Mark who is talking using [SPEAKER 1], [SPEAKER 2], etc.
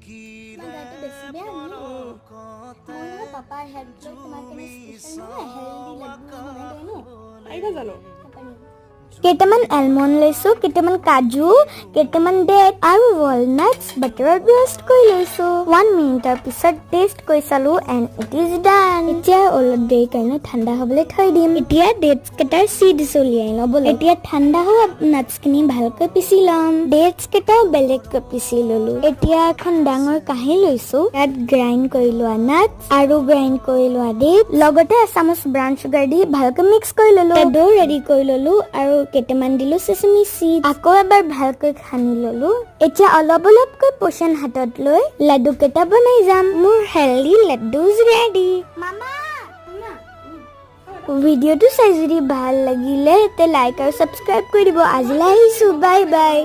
[SPEAKER 1] তোমাৰ গাটো বেছি বেয়া নি? মই নহয় পাপাৰ হেল্প লৈ তোমাৰ কাৰণে স্পেচিয়েল নহয় হেল্দি লাড্ডু বনাই দিওঁ ন।
[SPEAKER 2] পাৰিবা জানো?
[SPEAKER 1] পাৰিম। কেইটামান এলমণ্ড লৈছোঁ, কেইটামান কাজু, কেইটামান ডেট আৰু ৱালনাটছ বাটাৰত ৰোষ্ট কৰি লৈছোঁ। ওৱান মিনিটৰ পিছত টেষ্ট কৰি চালোঁ and it is done. এতিয়া অলপ দেৰি কাৰণে ঠাণ্ডা হ'বলৈ থৈ দিম। এতিয়া ডেটছ কেইটাৰ চিডছ উলিয়াই ল'ব। এতিয়া ঠাণ্ডা হোৱা নাটছখিনি ভালকৈ পিচি ল'ম। ডেটছ কেইটাও বেলেগকৈ পিচি ল'লো। এতিয়া এখন ডাঙৰ কাঁহী লৈছো। ইয়াত গ্ৰাইণ্ড কৰি লোৱা নাটছ আৰু গ্ৰাইণ্ড কৰি লোৱা ডেট, লগতে এচামুচ ব্ৰাউন চুগাৰ দি ভালকৈ মিক্স কৰি ললো। দৌ ৰেডি কৰি ললো আৰু কেইটামান দিলো চেচমি চিড। আকৌ এবাৰ ভালকৈ সানি ললো। এতিয়া অলপ অলপকৈ পচন হাতত লৈ লাডু কেইটা বনাই যাম। মোৰ হেল্দি লাড্ডুজ ৰেডি। মামা, ভিডিঅ'টো চাই যদি ভাল লাগিলে তে লাইক আৰু ছাবস্ক্ৰাইব কৰি দিব। আজিলৈ আহিছো, বাই বাই।